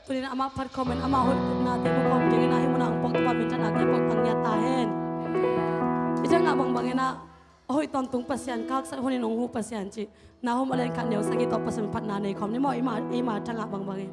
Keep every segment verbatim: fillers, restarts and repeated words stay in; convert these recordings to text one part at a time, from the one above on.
Tunin amah phat khawmin amah hoih tutnate mu khawm dingin ah hih munah hong pawk Topa minthanna te pawk tang ngiat ta hen. I ciang ngah bangbangin ah a hoih tawntung Pasian, ka haksat hunin hong huh Pasian cih Nahum a lian khat neu sagih tawh Pasian phatna nei khawm ni maw, eima, eima thangah bangbangin.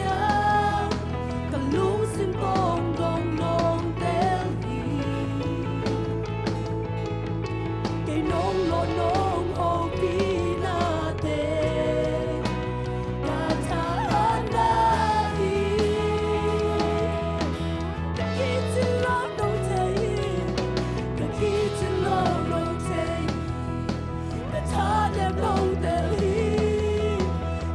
Ka lungsim tawng dong nong tel hi. Kei nong lo nong hopina te ka tha ana hi. Ka kicin lo nong thei hi. Ka kicin lo nong thei hi. Ka tha dem nong tel hi.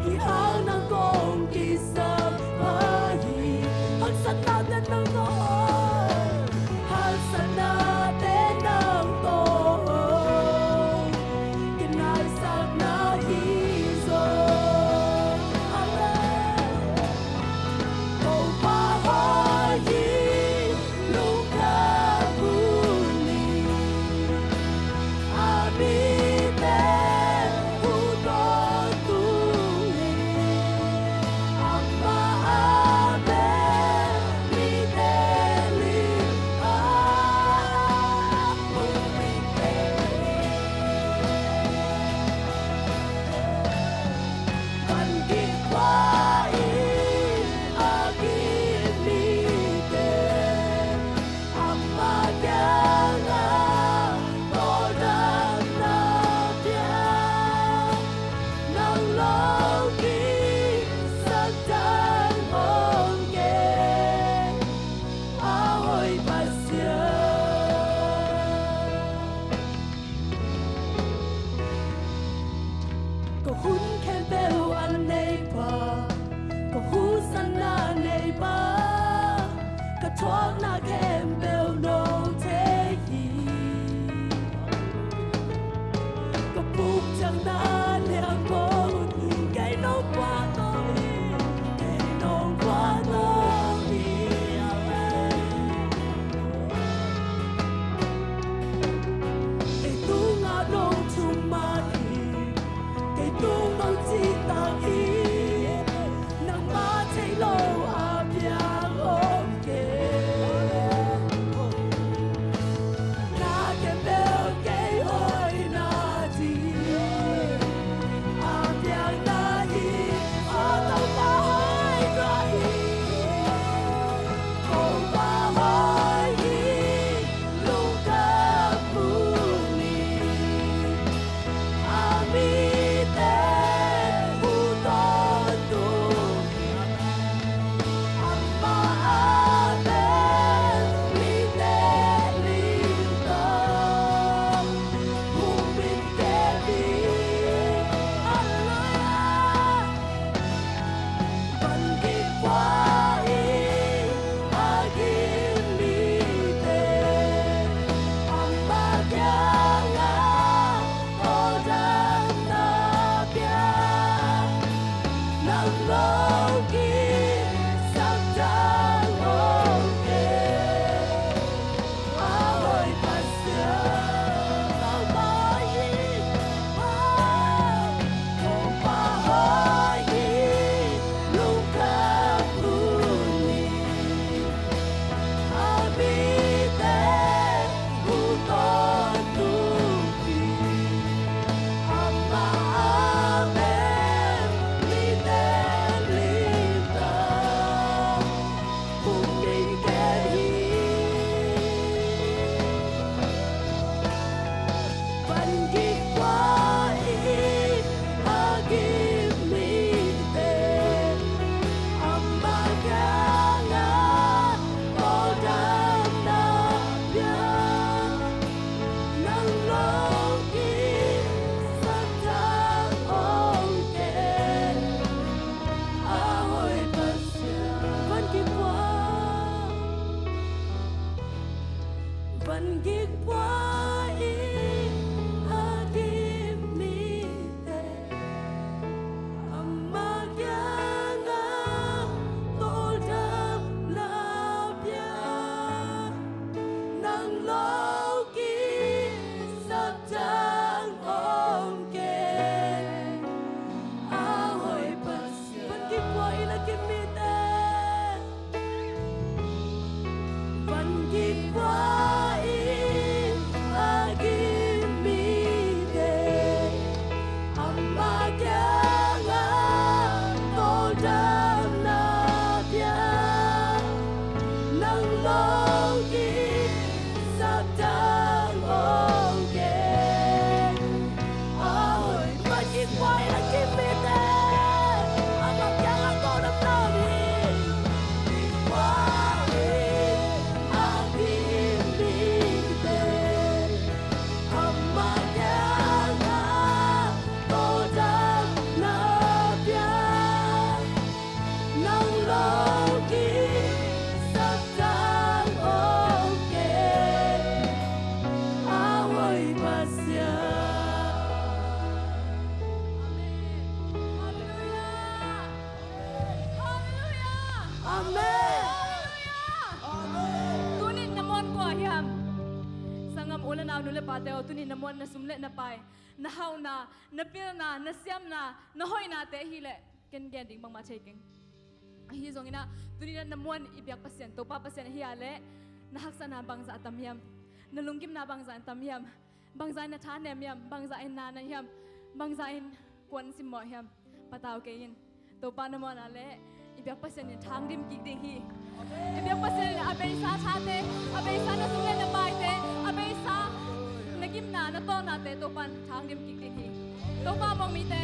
Hi hang nang kong kisam pha hi. Haksatna te nang tawh, haksatna te nang tawh, ka naisakna hi zaw. Amen. Topa hoih hi, lungkham hun hi. A mite hong tawntung hi. Amah a bel mite lim a hong mite hi. Van gik khua in a gim mite, amah kiangah tawldamna pia. Nang lo kisap dan hong gen, a hoih Pasian. Ka hun khempeuh a neipa, ka huhsatna neipa, ka thuakna khempeuh nong thei hi. Ka pukchanna liang mawk hi, kei nong puak nong hi, kei nong puak nong hi. Kei tungah nong thum mah hi, kei tung nong cihtak hi. Nangmah theih lo a piang om kei. Na khempeuh kei hoihna ding a piang na hi. A Topa hoih na hi. Topa hoih hi, lungkham hun hi. A mite hong tawntung hi. Amah a bel mite lim tawh hong min gen hi. Halleluiah. Van gik khua in a gim mite, amah kiangah tawldamna pia. Nang lo kisap dan hong gen, a hoih Pasian. Topa hoih hi, Topa hoih hi, lungkham hun hi. A mite hong tawntung hi. Amah a bel mite lim tawh hong min gen hi. Van gik khua in a gim mite, amah kiangah tawldamna pia. Nang lo kisap dan hong gen, a hoih Pasian. Van gik khua, van gik khua in a gim mite, amah kiangah tawldamna pia. Nang lo kisap dan hong gen, a hoih Pasian. Van gik khua in a gim mite, van gik khua in Amen. Halleluiah. Amen. Tunin na muan kua hiam? Sanggam u le nau, nu le pate aw, tunin na muan na sum le na pai, na hauhna, na pilna, na siamna, na hoihnate hi leh ken gen ding bangmah thei keng. Ahi zongin ah, tunin ah na muan i biak Pasian, Topa Pasian ahi ah leh, na haksatna bangzah a tam hiam? Na lunggimna bangzah a tam hiam? Bangzah in na thanem hiam? Bangzah in na na hiam? Bangzah in kuan simmawh hiam? Patau kei in. Topa na muan ah leh, i biak Pasian in thang dim kik ding hi. I biak Pasian in a beisa thate, a beisa na sum le na paite, a beisa na gimna, na tawlnate Topa in thang dim kik ding hi. Topa muang mite.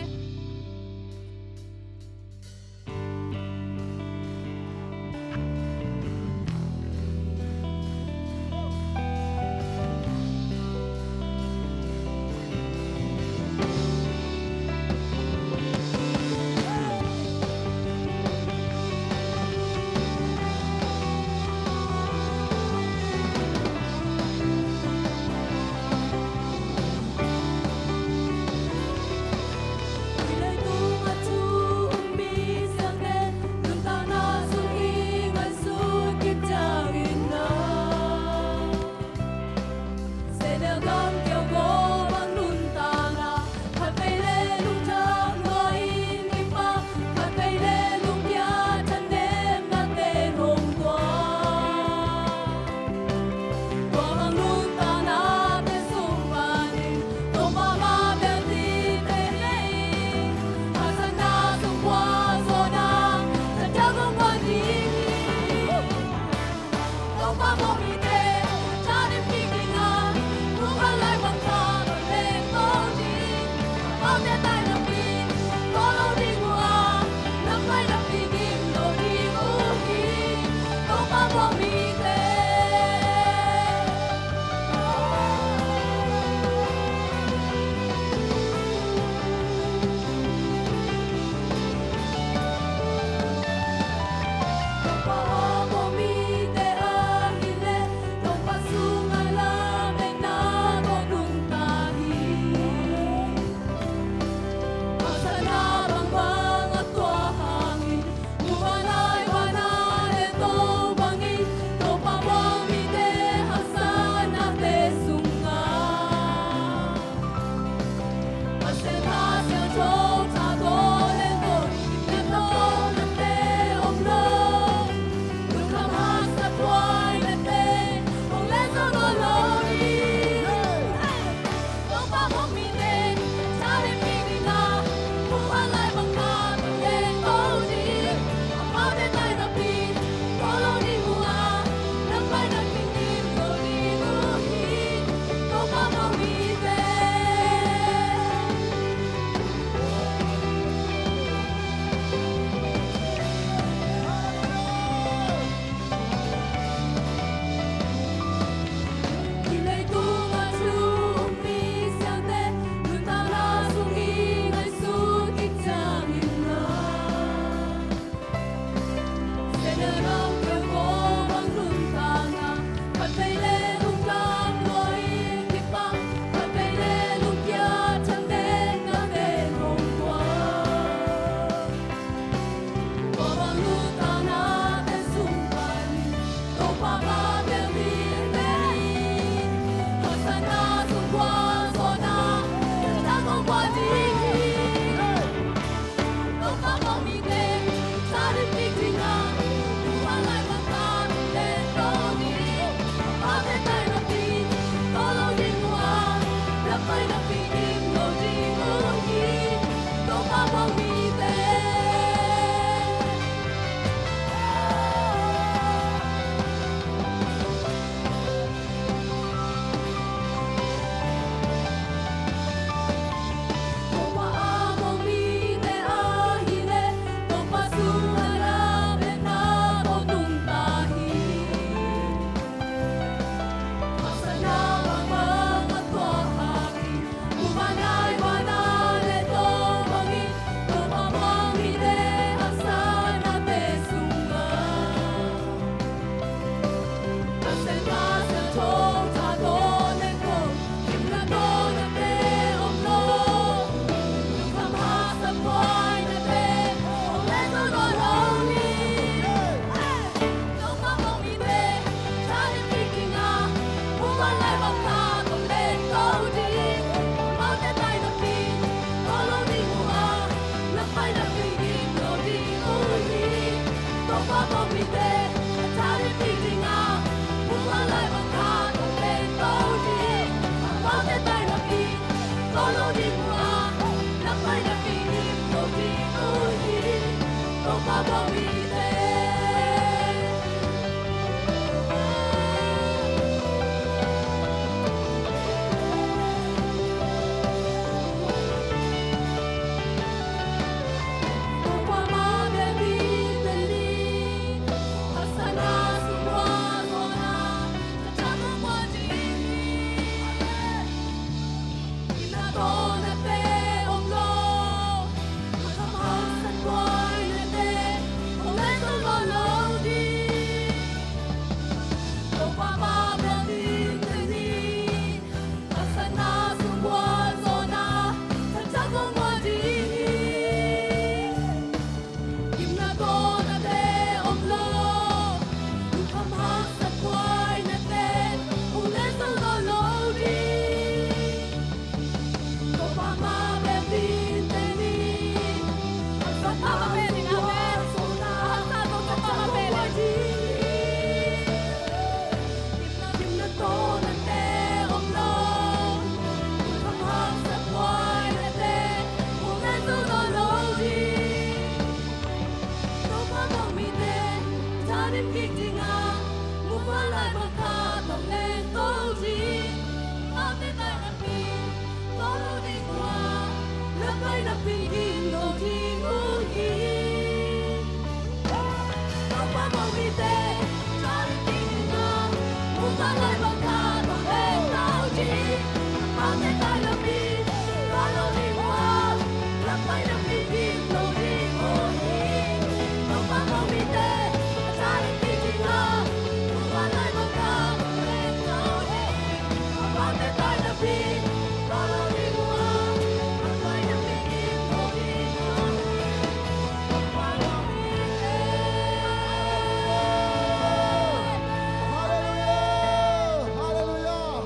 Halleluia! Halleluia!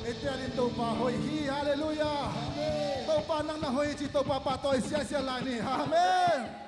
Eite adingin Topa hoih hi. Halleluia! Amen. Topa nang na hoih hi ci Topa pahtawi siasia lai ni. Amen.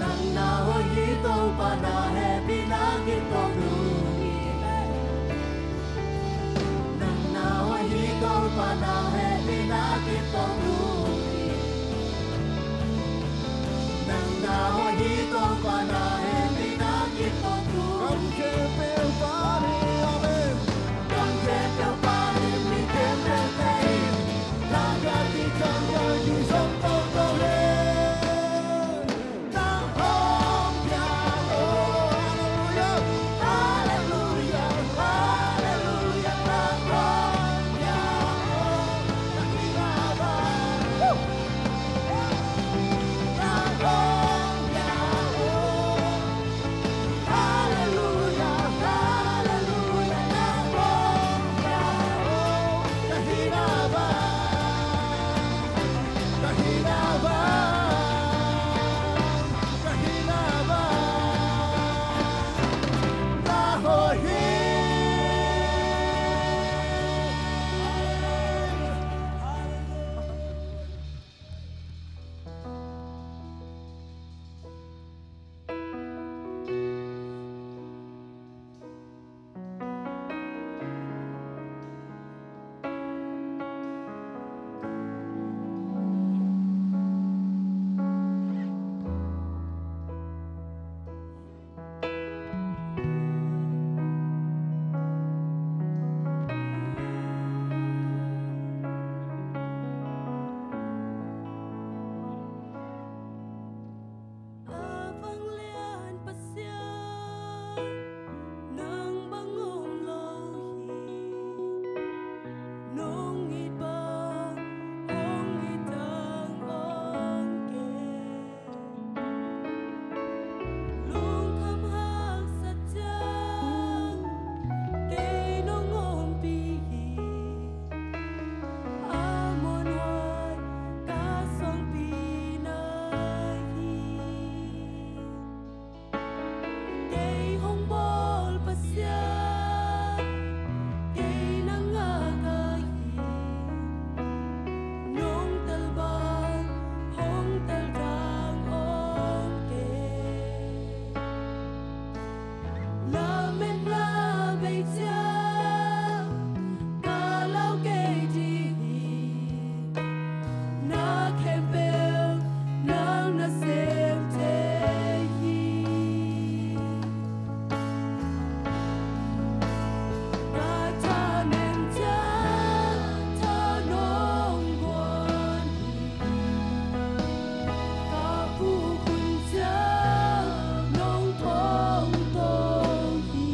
Nang na hoih hi, Topa na hehpihna kituak ding hi. Nang na hoih hi, Topa na hehpihna kituak ding hi. Nang na hoih hi, Topa na hehpihna kituak ding hi. Gam khempeuh pan hi, amen. Gam khempeuh pan hi, mi khempeuh thei hi. Thangah kikang a kizom tawh tawh hi. Nang hong pia, oh, hallelujah, hallelujah, hallelujah, nang hong pia, oh, nang hong pia, oh. Hallelujah, hallelujah, nang hong pia, oh, ka hihna bang, ka hihna bang, ka hihna bang, na hoih hi. A vanglian Pasian, nang bang om lo hi. Nong it bang hong it dang om kei. Lungkham haksat ciang kei nong ompih hi. A muanhuai ka suangpi na hi. Kei hong bawl Pasian, kei na ngak ahi. Nong tel bang hong tel dang om kei. Lametna bei ciang ka lau kei ding hi. Na khempeuh nang na sem thei hi. Ka thanem ciang tha nong guan hi. Ka puk hun ciang nong thong thong hi.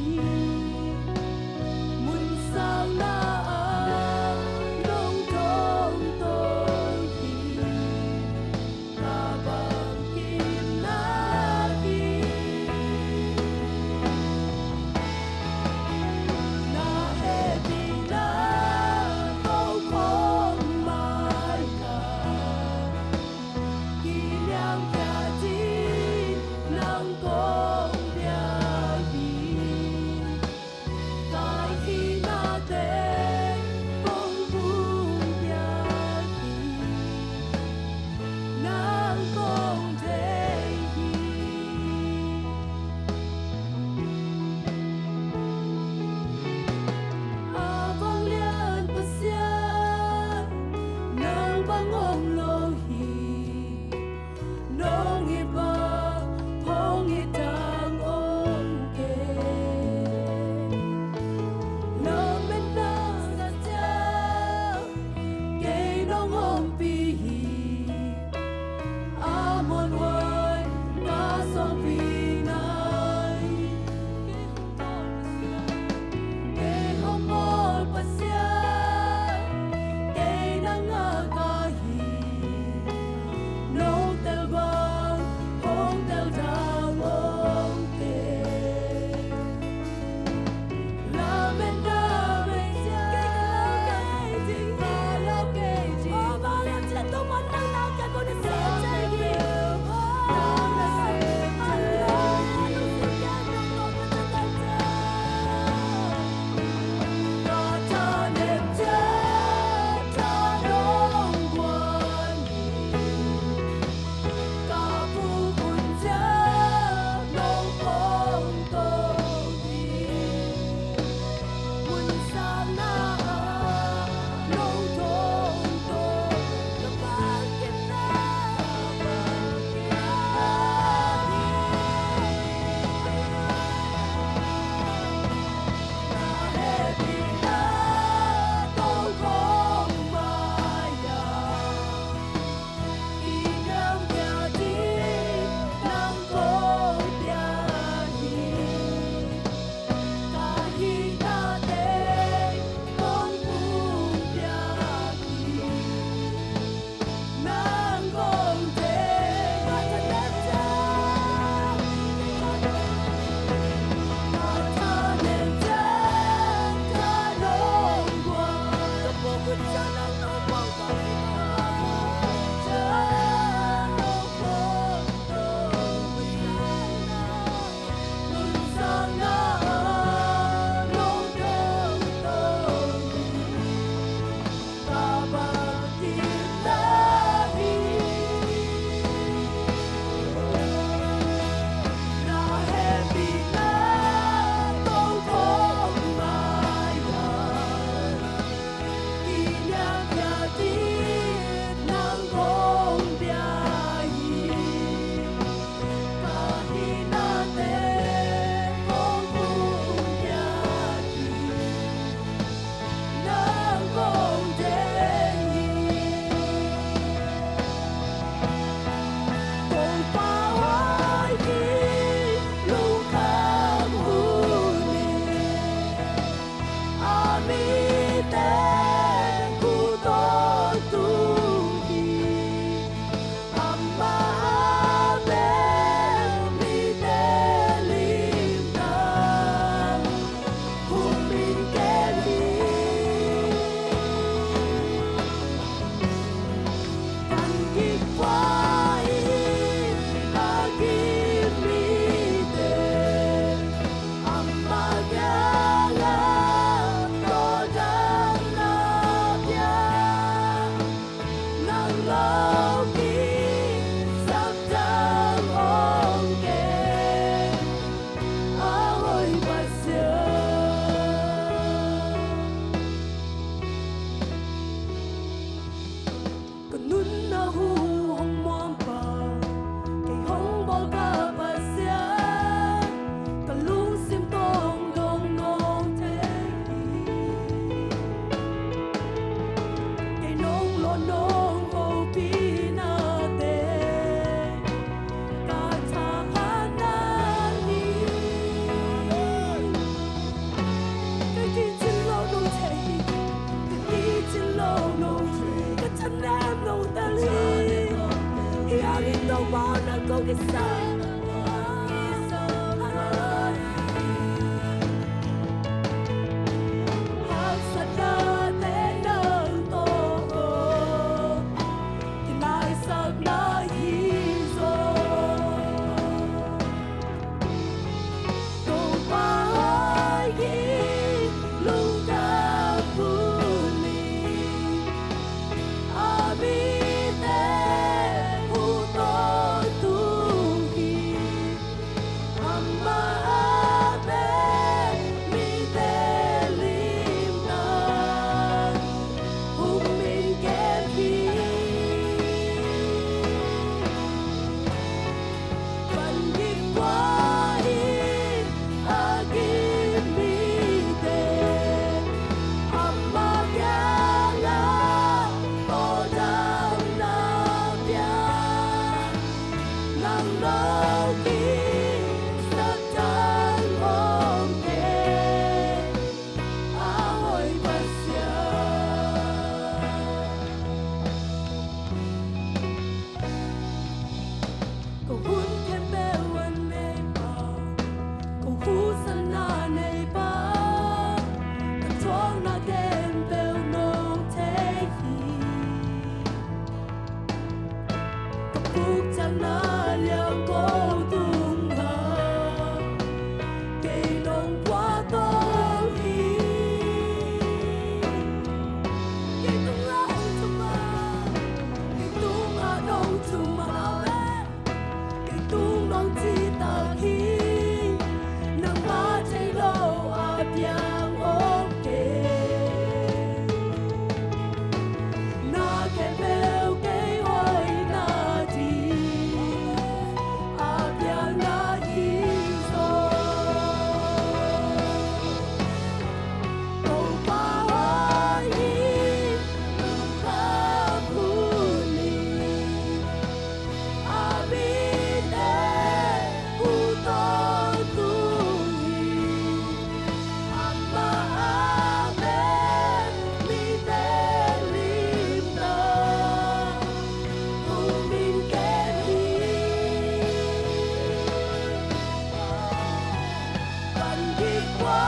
An gik khua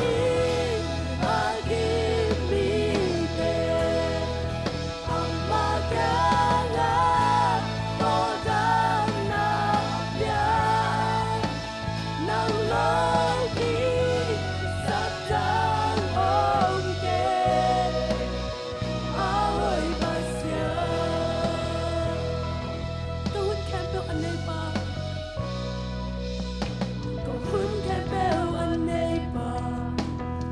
in a gik mite, amah kiangah tawldamna pia. Nang lawng hi, Satan om kei, a hoih Pasian. Ka hun khempeuh a neipa, ka hun khempeuh a neipa,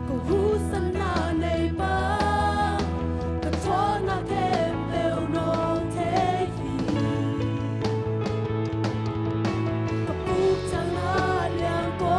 ka huhsanna neipa, ka thuakna khempeuh nong thei hi. Ka pukchanna liangko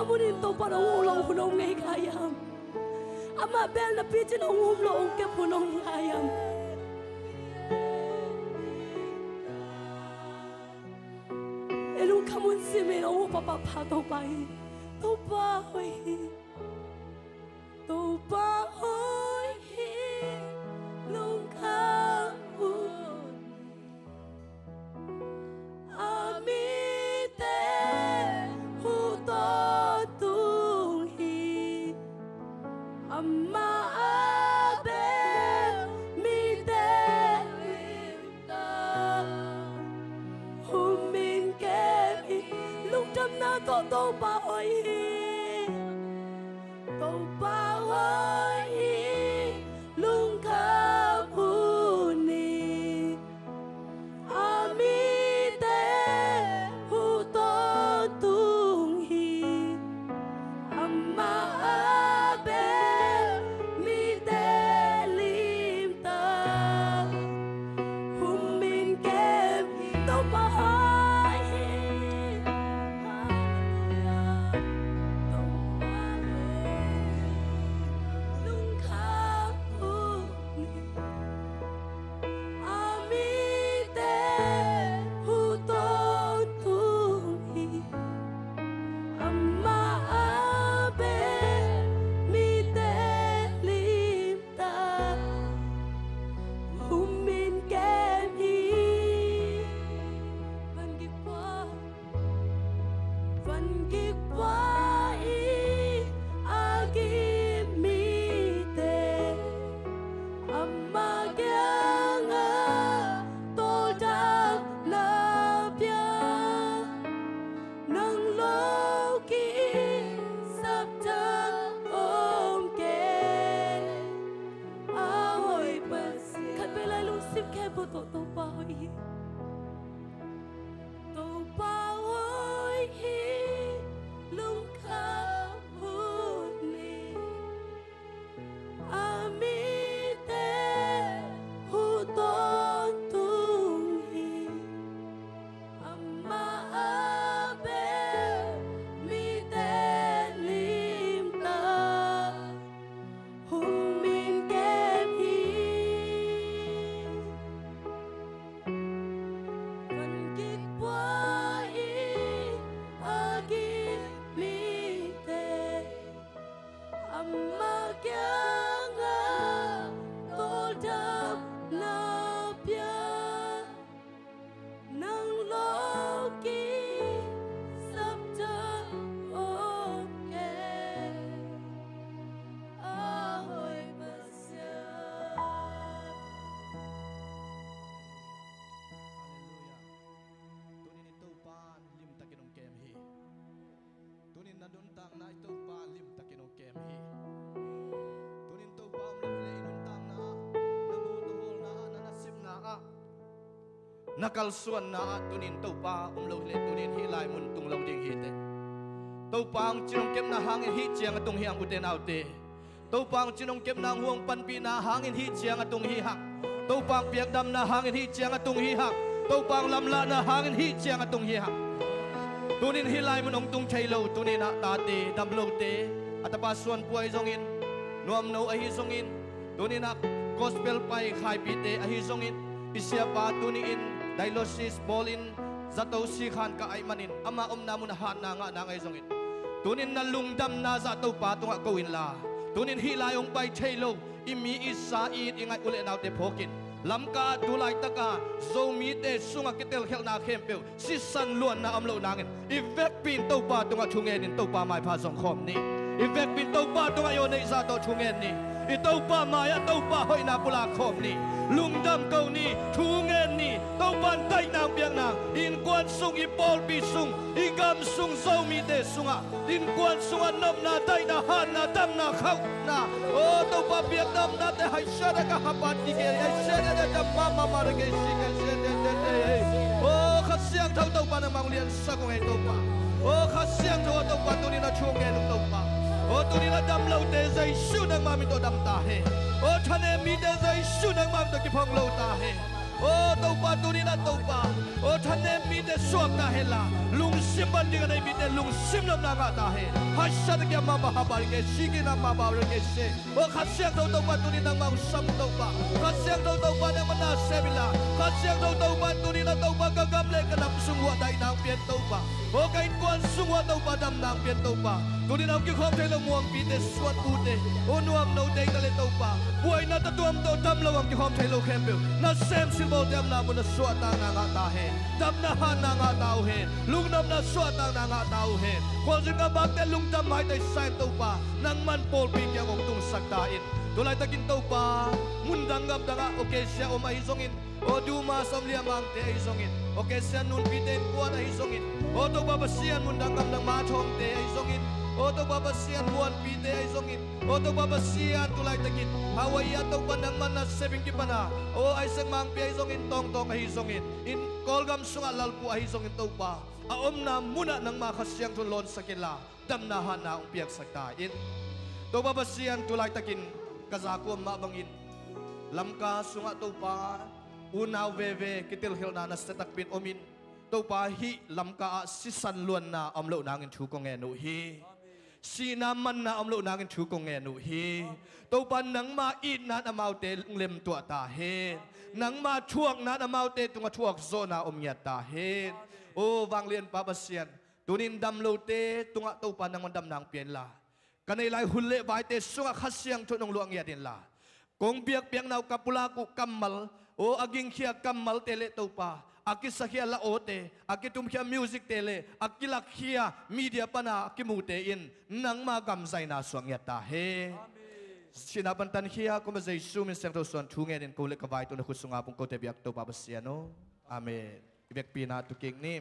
Munin Topa nong uh lo hun om ngei kha hiam? Amah beel na picin hong um lo hong kep hun om kha hiam? E lungkham hun simin hong uh papa pha Topa hi. Topa hoih hi. Topa hoih hi. Lungkham hun hi. A mite huh tawntung hi. Amah a beel mite limtak humin kem hi. Lungdamna tawh Topa hoih hi. Topa hoih hi. Lungkham hun hi. A mite huh tawntung hi. Amah a beel mite limtak humin kem hi. Topa hoih hi. Halleluiah. Topa hoih hi. Lungkham hun hi. A mite huh tawntung hi. Amah a beel mite limtak humin kem hi. Van gik pua, van gik pua i a gim mite amah kiangah tawldamna pia. Nang lo kisap dang om kei. A hoih Pasian. Khat vei lai lungsim khempeuh tawh Topa hoih hi. Topa hoih hi. Lungkham hun hi. A mite huh tawntung hi. Amah a beel mite limtak humin kem hi. Van gik pua i a gim mite amah kiangah tawldamna pia. Nang lo kisap dang om kei. A hoih Pasian. Halleluiah. Tunin i Topa limtakin hong kem hi. Tunin na nuntakna i Topa limtakin hong kem hi. Tunin Topa om lo hileh i nuntakna ah, na mawtaw hawlna ah, na nasepna ah, na kalsuanna ah tunin Topa om lo hileh tunin hih lai mun tung lo ding hi teh. Topa hong cin hong kepna hangin hih ciang a tung hi hang, ute naute. Topa hong cin hong kepna, hong panpihna hangin hih ciang a tung hi hang. Topa hong piakdamna hangin hih ciang a tung hi hang. Topa hong lamlahna hangin hih ciang a tung hi hang. Tunin hih lai mun hong tung thei lo, tuninah tate, damlote, a tapa suanpua ahi zongin, nuamno ahi zongin, tuninah gospel pai khaipite ahi zongin, i siapa tuni-in dialysis bawlin zato sikhan ka aih manin ama omna mun a hatna ngahna ngei zongin, tunin na lungdamna zah Topa tungah ko inla, tunin hih lai hong pai thei lo i mi, i sa, i it, i ngaih u le naute phawkin Lamka ah tu laitaka Zomite sungah kitelkhialhna khempeuh sisan luanna om loh nangin i vekpi in Topa tungah thungen in Topa maipha zong khawm ni. I vekpi in Topa tungah i aw neih zah tawh thungen ni. I Topa mai-ah Topa hoihna pulak khawm ni. Lungdam ko ni, thungen ni. Topa in daihna hong piak nang, i innkuan sung, i pawlpi sung, i gam sung, Zomite sungah innkuan sungah nopna, daihna, hatna, damna, khauhna, aw Topa piakdamnate hai siada ka hapan dike, hai siada da da mama mara ke si ke siada da da. Aw Kha Siangtho Topa nangmah hong liansak ung ei Topa. Aw Kha Siangtho Topa tunin a thu ngen ung Topa. Aw tunin a damlote Jesu nangmah min tawh dam ta hen. Aw thanem mite Jesu nangmah min tawh kiphong lo ta hen. Aw Topa tunin a Topa, aw thanem mite suak ta hen la, lungsim pan ding a nei mite lungsim nopna ngah ta hen. Haisa ta kiam mah bang ha bang kei si, kinam mah bang kei si. O Kha Siangtho Topa, tuni nangmah hong sam Topa. Kha Siangtho Topa, nangmah na sem inla. Kha Siangtho Topa, tuni na Topa ka gam le ka nam sung uah daihna hong pia in Topa. O ka innkuan sung uah Topa damna hong pia in Topa. Tuni na hong kikhawm thei lo muangpite, suanpute, o nuamnote hi ta le Topa, buaina tatuam tawh dam lo hong kikhawm thei lo khempeuh na sem silbawlte omna mun ah suahtakna ngah ta hen. Damna hatna ngah ta uh hen. Lungnopna suahtakna ngah ta uh hen. Khualzin gamhakte lungdam maitai sa in Topa, nangman pawlpi kiang hong tungsak ta in. Tulaitakin Topa, mundang gamdang ah Okesia om ahi zongin, o Duma Som Lia Mangte ahi zongin, Okesia nunpite innkuan ahi zongin, o Topa Pasian, mundang gamdang Mathawngte ahi zongin, o Topa Pasian, Muanpite ahi zongin, o Topa Pasian, tulaitakin Hawaii ah Topa nangman na sepin kipana, o Isaac Mangpi ahi zongin, Tawngtawng ahi zongin, in Kawlgam sungah Lalpu ahi zongin Topa, a omna munah nangma Kha Siangtho in lawnsak inla, damna hatna hong piangsak ta in. Topa Pasian, tulaitakin ka zakuam mah bangin Lamka sungah Topa, unau veve kitilkhelhna nasia takpi in om in, Topa hih Lamka ah sisan luanna om loh nangin thu kong ngen uh hi. Sihna manna om loh nangin thu kong ngen uh hi. Topa nangma itna in amaute lunglemtuah ta hen. Nangma thuakna in amaute tungah thuak zawhna om ngiat ta hen. O vanglianpa Pasian, tunin dam lote tungah Topa nangman damna hong pia inla, ka neih lai hun le vaite sungah Kha Siangtho in hong luah ngiat inla, kong biakpiakna uh, ka pulak uh kammal, o a gingkhia kammalte le Topa, a kisakhia la awte, a kitumkhia musicte le a kilakkhia media pana a kimute in nangma gam zaina suak ngiat ta hen. Sihna pan tankhia, kuama Jesu min siangtho suan thu ngenin ko le ka vai tawh na khut sunga pung kote biak Topa Pasian aw. Amen. I vekpi-in ah tu kik ni.